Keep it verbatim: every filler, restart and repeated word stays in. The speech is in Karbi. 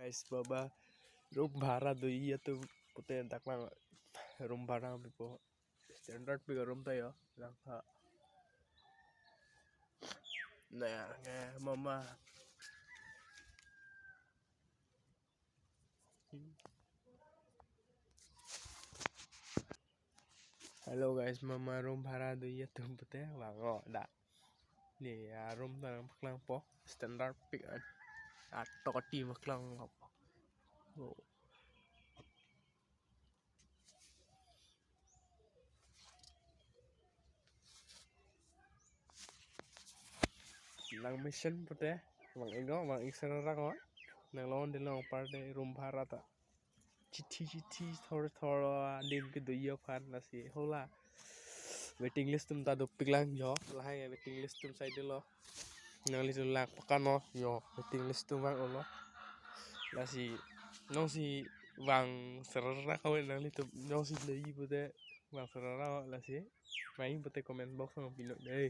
Guys, mama room bhara doji atum pute dak lang room bhara pipo. Standard pik room ta jo, lang ha. Nah, nge mama. Hello guys, mama room bhara doji atum pute vang-o dak. Ne, a room ta nangpaklangpo, standard pik an. Atoti paklangpo. Oh. Nang mesen pute vang-iknon, vang-ik serara ko. Nang lon de long parte room bhara ta. Chithi chithi thor thor adim kedoji aphan lasi hala. Waiting list atum ta dopik lang jo. Lahai waiting list atum sai dolo. Nanglitum lang pakano jo, waiting list atum vang-olo. Lasi jongsi vang serara ko, nanglitum jongsi doji pute vang serara ko lasi. Mai pute comment box nangpinon dei.